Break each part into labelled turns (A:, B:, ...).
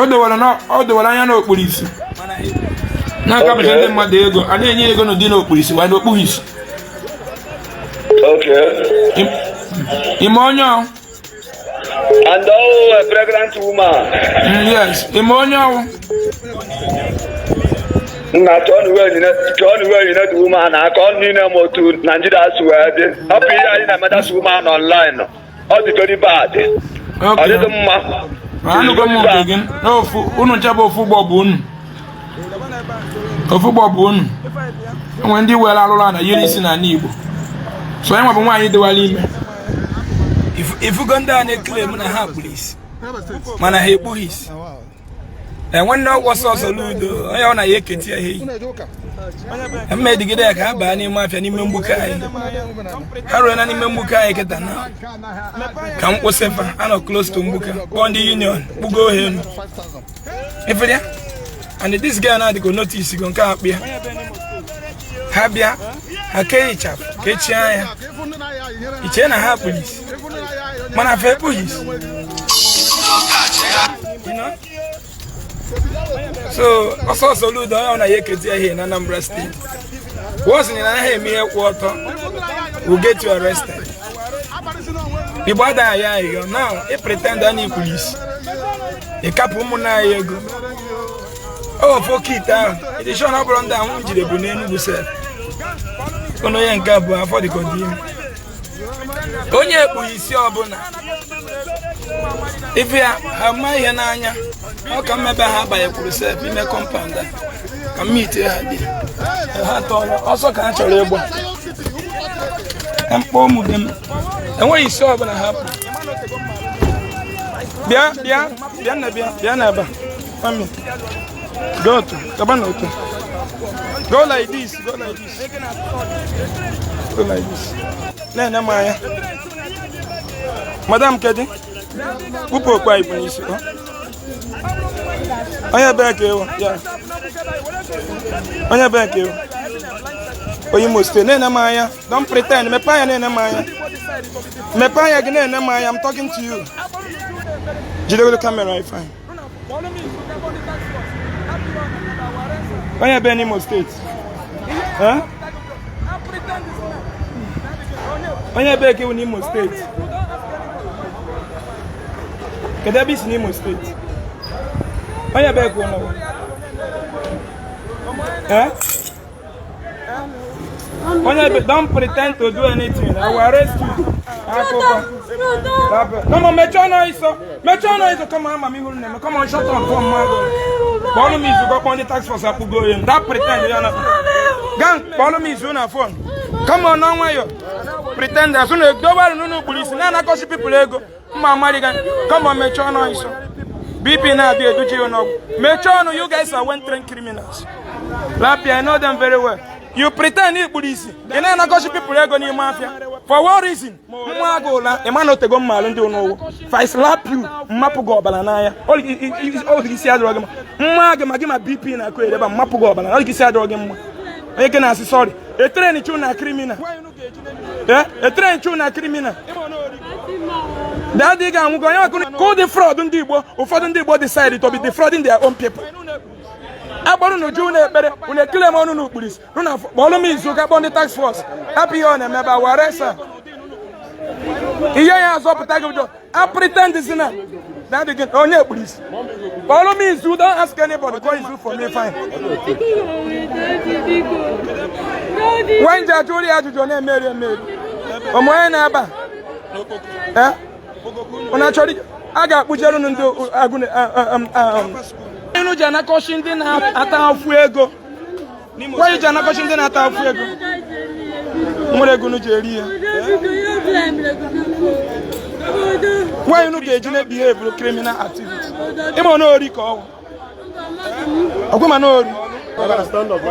A: O dowere anya n'okpuru isi na-akapụcha ndị mmadụ ego a na-enye ego n'ụdị n'okpuru isi wee n'okpuru isi. Ime onye ọ?
B: And oh, a pregnant woman.
A: Yes, ime onye ọwụ.
B: Nna, chọọ wee nyere the woman aka. Ọ niile ma otu Nigeria si wee dị. Hapụ ihe anyị na-eme that woman online. Ọ dị very bad. Ọ dịghị mma.
A: Anụgo m nke gị n'ofu unu ncha bụ ofu ụgbọ bụ unu, ofu ụgbọ bụ unu. Enwe ndị were alụrụ ana yiri isi n'ala Igbo, so ya nwa bụ nwaanyị dịwara ime. Ifugo ndị a na-eclaim na ha kpuru isi mana ha ekpughị isi. Enwe nne ọgwụ ọsọ Soludo onye ọ na ya eketi ya ihe yi mma edigide ya ka ha baa n'ime afịa n'ime mgbuke anyị. Ha ruo na n'ime mgbuke anyị kịta na ka m kwụsị fa. Anọ close to mgbuke, kpọọ ndị union kpugo ha elu ifere ya. And this guy na-adịgo notice go nke akpị ya, ha bịa ha kee ịchafụ kechie anya ichee na ha kpuru isi mana fa ekpughị isi. So ọsọ Soludo onye ọ na ya eketi ihe na Anambra State once na anaghị eme ihe kwụ ọtọ will get you arrested. Igbo adaghị ya ayịyọ now ị pretend a na ikpuru isi ịkapụ ụmụnne anyị ego ofu oke ite ahụ ịdị sure na ọ bụrụ ndị ahụ m jiri bụ n'Enugwu sef. Ọnụ onye nke abụọ afọ dịka ọ dị ime onye ekpughi isi ọbụla ife ya ha ma ihe n'anya. Ọ ka mmebe ha abanyekwuru sef ime compound a ka m ite ha dị ha tọrọ ọsọ ka ha chọrọ ịgba ka mkpọ ụmụ be m enweghị isi ọbụla ha pụ. Bịa bịa bịa na bịa bịa na ebe a. Mami, go to gaba na otu. Go like this, go like this, go like this. Na-ene m anya. Madam, kedu kpụpụ okpu anyị bụ n'isi ọ? Onye ebee ka ewu ya, onye ebee ka ewu, onye Imo State. Na-ene m anya, don't pretend. Mepee anya, na-ene m anya. Mepee anya gị, na-ene m anya. I'm talking to you. Jidegodo camera. Ifeanyị, onye ebe n'Imo State? Eh? Onye ebe ka ewu n'Imo State? Kedu ebe i si n'Imo State? Onye ebe ka ụlọ? Eh? Onye ebe, don't pretend to do anything. I will arrest you. Akụkọ. Come on, mechie ọnụ ọsọ. Mechie ọnụ ọsọ. Come on, ama m ihu na-eme. Come on, shut up. Come on, kpọọlụ m izu, kpọọ ndị task force akpụgo ya. That pretend ya na. Gaa kpọọlụ m izu na phone. Come on, n'ọnwa nwayọ. Pretend asụ na edobarụ n'ụlọ kpuru isi na-anakọsi people ego. Mma amarị ga. Come on, mechie ọnụ ọsọ. BP na-abịa educhi ya n'ọgwụ. Mechie ọnụ, you guys are well trained criminals. Lapia, I know them very well. You pretend ikpuru isi. Ị na-anakọsi people ego n'ime afịa. For what reason? Nwa agụ ụla, ị ma na otego mma alụ ndị ụnụwụ. If I slap you, mmapụ gị ọbara n'anya. Ọ isi adịrọ gị mma. Mma gị ma gị ma BP na-akụ ere ebe a, mmapụ gị ọbara. Ọ isi adịrọ gị mma. Onye ke na-asị sorry. Etrain chu na criminal. Etrain chu na criminal. Daddy ga-anwụ gị onye ọkụ ka ụdị fraud ndị Igbo. Ụfọdụ ndị Igbo decide to be defrauding their own people. Agbọrọ n'uju na ekpere unu ekele m ọnụ n'ukpuru isi na kpọọlụ m izu ka kpọọ ndị task force hapụ ihe ọ na-emebe were sa ihe ya azọpụta gị ụjọ a pretend si na daddy gị onye ekpuru isi. Kpọọlụ m izu, don't ask anybody, call izu for me. Fine. Nwa nje ajụ ya ajụjụ na-emeri emeri ụmụ onye na-ebe a unu achọrọ a ga-akpụjere unu ndị agụ unu ji anakọchi ndị na-ata afụ ego. Nwaanyị ji anakọchi ndị na-ata afụ ego nwere ego unu ji eri ya. Nwaanyị unu ga-eji na-ebehave criminal activity ịma na ori ka ọwụ ọgwụ ma na ori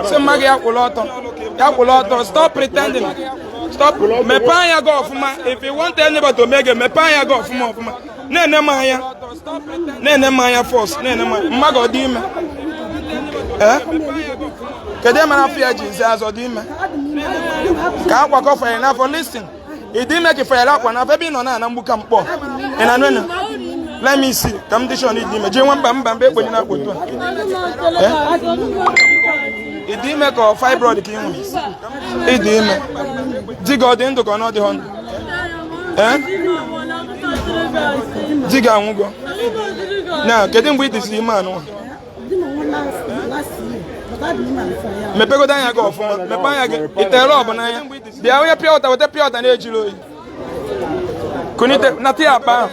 A: sị mma gị ya kwụrụ ọtọ, ya kwụrụ ọtọ. Stop pretending, stop. Mepee anya gị ọfụma. If you want anybody to make gị, mepee anya gị ọfụma ọfụma, na-ene m anya, na-ene m anya first, na-ene m anya. Mma gị ọ dị ime? Ee, kedu mere afọ ya ji nze azọ dị ime ka akwa ka ọ fanyere n'afọ? Listen, ị dị ime ka ị fanyere akwa n'afọ ebe ị nọ na-ana mgbuka mkpọ ị na-anụ enu. Let me see. Ka m dị sure na ịdị ime. Jee nwa mba mba mba ekponye na akpụ otu a. Ị dị ime ka ọ fibroid ka ị nwere? Ị dị ime. Di gị ọ dị ndụ ka ọ na ọ dịghọ ndụ? Ee? Di gị anwụgo. Na kedu mgbe ị dịsiri ime anụnwa? Mepegodo anya gị ọfụma. Mepee anya gị. Ị tere ọbụ n'anya. Bịa onye pure water, weta pure water na-ejiri oyi. Kunite, nata ya akpa ahụ.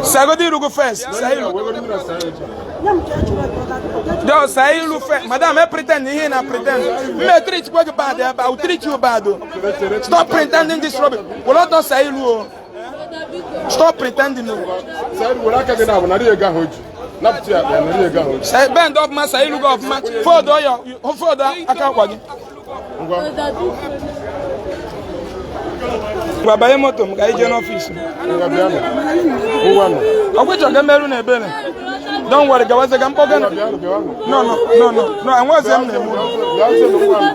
A: Sagodo iru gị first. Saa iru. Just saa iru first. Madam, e pretend ihe na pretend. Mme treat gwa gị bad ebe. I will treat you bad o. Stop pretending this rubbish. Were ọtọ saa iru o. Stop pretending o.
C: Were aka gị na-abụ narị ego ahụ o ji. Napụta ya akpa ya, narị ego ahụ o ji.
A: Bend ọfụma, saa iru gị ọfụma. Fold ya, fold aka akwa gị.
C: Ngwa.
A: Ngwa banye moto m ka anyị jee n'ọfịs m.
C: Ngwa bịanụ. Ngwanụ.
A: Ọkwa ịchọ ka merụ na ebere. Don't worry, gawazie ka mkpọga.
C: Ngwa bịanụ, bịanụ.
A: No, no, no, no, no, enwezi m na-eme ụlọ.
C: Bịa nso na ngwanụ.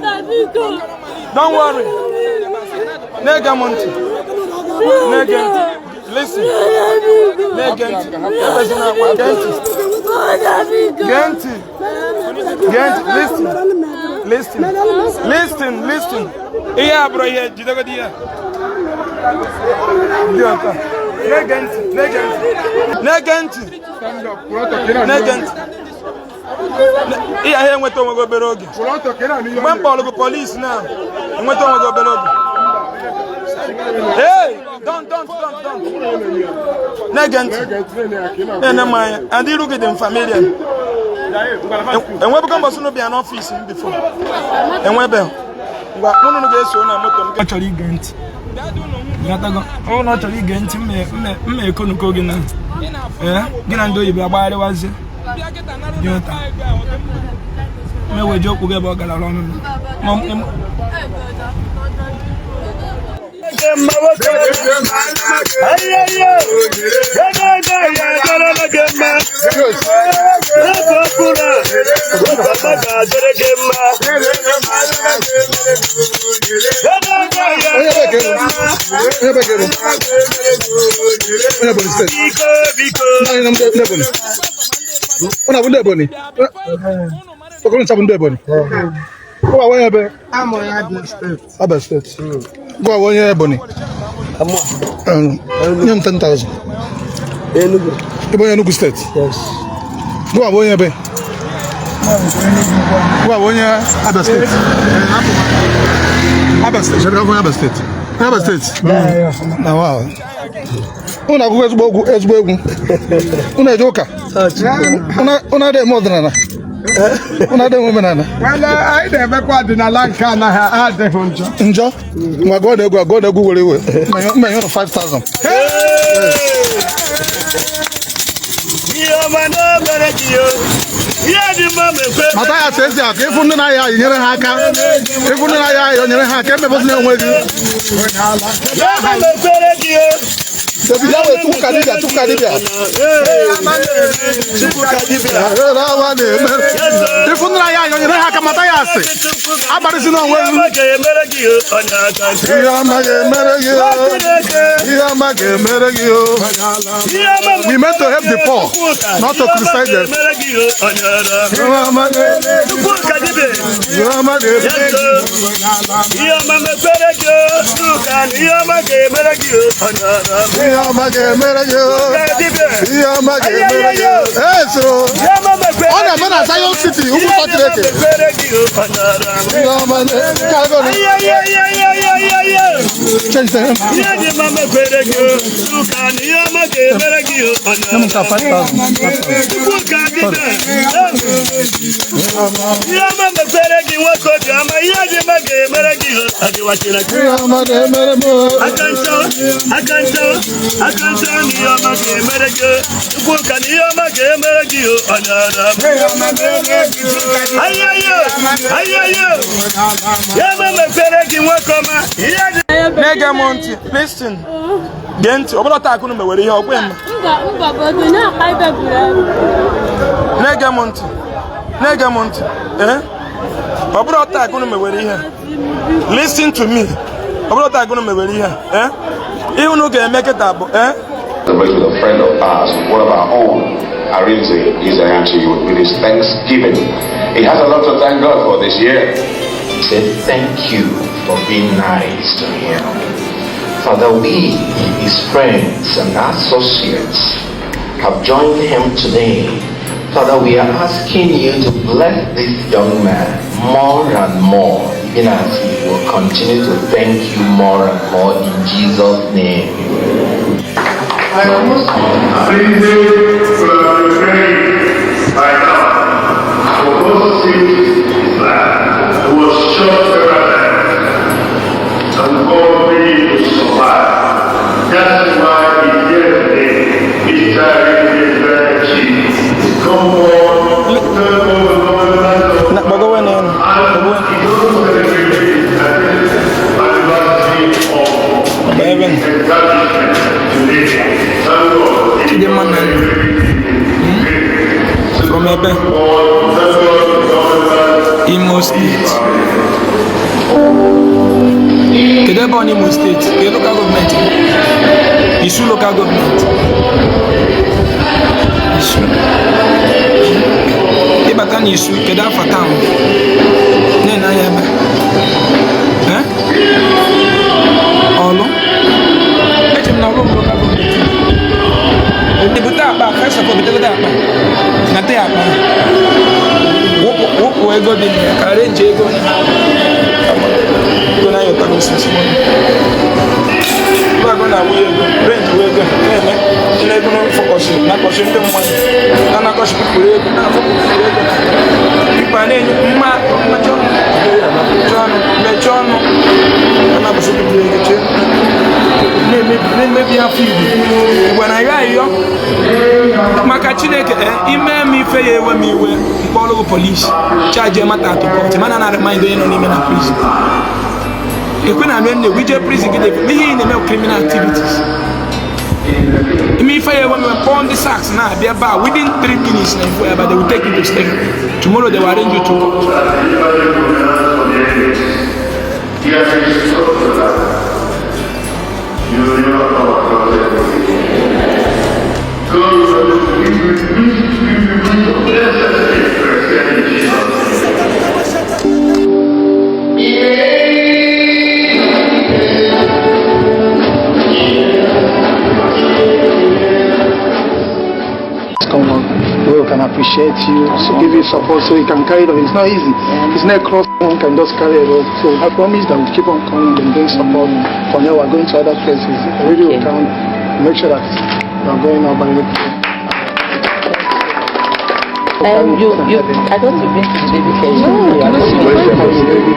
A: Don't worry. Na-ege m ntị. Na-ege ntị. Listen. Na-ege ntị. Ebezina akwa. Gee ntị. Gee ntị. Gee ntị. Listen. Listen. Listen. Listen. Ihe a bụrụ ihe jidegodi ihe. Dị ọtọ. Na-ege ntị. Na-ege ntị. Na-ege ntị.
C: Stand up. Kwụrụ ọtọ ka ị na-anụ
A: Na-ege
C: ihe.
A: ntị. Ihe ahụ enweta onwe gị obere oge.
C: Kwụrụ ọtọ ka ị na-anụ ihe
A: Mgbe
C: ọ
A: m kpọrọ gị polisi na enweta onwe gị obere oge. Hey, don't, don't, don't, don't. Na-ege ntị.
C: Na-ege ntị, na-ene ya ka ị na-agwa.
A: Na-ene m anya. And iru gị dị m familiar. Enwebugo mbọsị unu bịa n'ọfịs m before? Enwebeghị. Ngwa, unu ga-eso na moto m. Ọ chọrọ ige ntị. Ghọtago? Ọ na ọ chọrọ ige ntị mma ekonuko gị na. Ee, gị na ndị oyibo agbagharịwazie. Dị ụta. Mmeweje okwu gị ebe ọ gara ọnụ.
D: Onye bekee bụ? Onye Ebonyi steeti. Naanị na ndị Ebonyi. Ụnụ abụ ndị Ebonyi? Okoro ncha bụ ndị Ebonyi. Gụwa onye ebe? Abia steeti. Gụwa onye Ebonyi. Nye m 10,000.
E: Enugu.
D: Ị bụ onye Enugu steeti? Gụwa bụ onye ebe? Gụwa bụ onye Abia steeti. Abia steeti. Chere onye Abia steeti. Onye Abia steeti. Na wa. Unu agụgụ ezigbo egwu ezigbo egwu. Unu eje ụka. Unu adịghị eme ọdịnala. Unu adịghị eme omenala.
C: Wele, anyị na-emekwa ọdịnala nke anaghị adịghị njọ.
D: Njọ. Ngwa gụọ na egwu a, gụọ na egwu were iwe. Mmenye unu 5,000.
F: Ihe ọma na-emere gị o. Ihe dị mma mekwe.
D: Mata ya sị ezi akụ ịfụ ndị na-ayọ ayọ nyere ha aka. Ịfụ ndị na-ayọ ayọ nyere ha aka emebụzina onwe gị.
F: Ihe ọma mekwere gị o.
D: David ya wee Chukwu ka dibịa, Chukwu ka dibịa.
F: Chukwu ka dibịa.
D: Ịfụ ndị na-ayọ ayọ nyere ha aka mata ya asị. Agbarịsị na onwe
F: Ihe
D: gị.
F: ọma ga-emere gị o. Onye aka nke.
D: Ihe ọma ga-emere gị o.
F: Chineke.
D: Ihe ọma ga-emere gị o.
F: Ihe ọma
D: We meant to help the poor, not to
F: Ihe ọma
D: criticize them.
F: ga-emere gị o. Onye ọrụ.
D: Ihe ọma ga-emere
F: Chukwu ka dibịa.
D: Ihe ọma ga-emere gị.
F: Ihe ọma mekwere gị o. Chuka na ihe ọma ga-emere gị o. Onye ọrụ.
D: Ihe ọma ga-emere gị o.
F: Ka dibịa.
D: Ihe ọma ga-emere gị o. Eso.
F: Ihe ọma mekwere
D: Ọ na-eme na Zion City, ugwu
F: Ihe ọma
D: Chineke.
F: mekwere gị o. Onye ọrụ.
D: Ihe ọma ga-emere
F: Ayo,
D: Change the
F: Ihe dị mma mekwere gị o. Chuka na ihe ọma ga-emere gị o. Onye
D: Nye m nka
F: ọrụ.
D: 5,000.
F: Chukwu ka dibịa. Ihe ọma mekwere gị nwoke obiọma. Ihe dị mma ga-emere gị o. Adịwa Chineke.
D: Ihe ọma ga-emere m o.
F: Aka nchọ, aka nchọ, aka nchọ na ihe ọma ga-emere gị o. Chukwu ka na ihe ọma ga-emere gị o. Onye ọrụ. Ayo, ayo, ayo. Ihe ọma mekwere gị nwoke ọma. Ihe dị
A: Na-ege m ntị. Listen. Gee ntị. Ọ bụla taa akụnụ mewere ihe ọgwụ m.
G: Mba, mba, but onye akpa ibe buru ebu.
A: Na-ege m ntị. Na-ege m ntị. Ee? Ọ bụrụ taa akụnụ mewere ihe. Listen to me. Ọ bụrụ taa akụnụ mewere ihe. Ee? Ihe unu ga-eme kịta bụ ee?
E: Celebrate with a friend of ours, one of our own, Arinze Izeanchi, with his Thanksgiving. He has a lot to thank God for this year.
H: Say thank you for being nice to him. Father, we, his friends and associates, have joined him today. Father, we are asking you to bless this young man more and more, even as he will continue to thank you more and more in Jesus' name.
F: Arinze will have been buried by now. For God saved his life. He was shot several times. And God made him to survive. That's why he's here today. Mr. Arinze Izeanchi. Come on, thank God,
A: Na gbagowe n'elu.
F: And he's also celebrating his 30th anniversary of
A: Ebe.
F: establishment today. Thank God.
A: Chidimma na nna. From ebe? Imo State. Kedu ebe ọ n'Imo State? Kedu local government? Isu local government. Isu. Ịbata na Isu, kedu afa town? Na-ene anya ebe. Eh? Ọlụ? Eche m na Ọlụ bụ local government. Ebute akpa, first of all, butegote akpa. Nata ya akpa. Wụpụ wụpụ ego dị na ya ka arrange ego na ha. Ego na ayọtago since morning. Ego na-awụ ego, range wụ ego na-eme ndị na-ego na-focus na-akọchi ndị mmadụ na na-akọchi pipụrụ ego na-afọpụrụ ego na pipa na-enye mma. Mmechi ọnụ, mechie ọnụ, mechie ọnụ. A na-akọchi pipụrụ ego chee na-emebi afọ Igbo. Igbo na-ayọ ayọ maka Chineke. Ime m ife ya ewe m iwe mkpọrọ gị police charge matter to court, mana na remind onye nọ n'ime na prison ekwe na anụ nne ije prison gị na ihe ị na-eme criminal activities. Ime ife ya ewe m, kpọọ ndị SARS na-abịa ebe a within 3 minutes na ifo ya, but they will take you to station. Tomorrow they will arrange you to court.
F: He has instructed that you will never come across anything. So we will miss necessary to accept Jesus.
D: Come on, we can appreciate you, so give you support so you can carry it on. It's not easy. It's not a cross one can just carry it. So I promise that we'll keep on coming and bring support. For now, we're going to other places. Really will come, make sure that we're going up and
I: You, I thought you've been to the baby care.
D: No, I don't see the baby.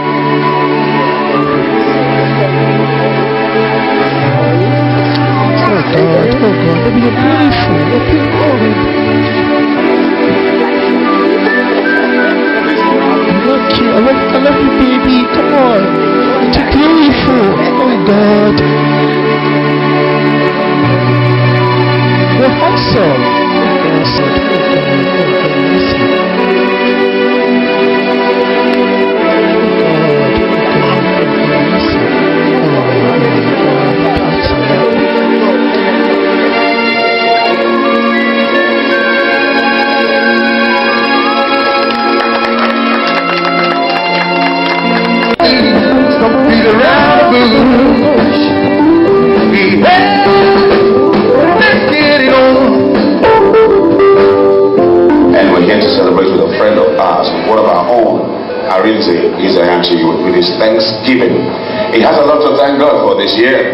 D: Oh God, oh God, baby, you're beautiful. You're beautiful. You look cute. I love you, baby. Come on. You're beautiful. Oh God. You're handsome. Oh God, oh God, oh God, listen. Oh God, oh God, oh God, listen. Oh my God, handsome.
J: Don't beat around the bush. Yeah. Let's get it on.
E: And we're here to celebrate with a friend of ours, one of our own, Arinze Izeanchi, with his Thanksgiving. He has a lot to thank God for this year.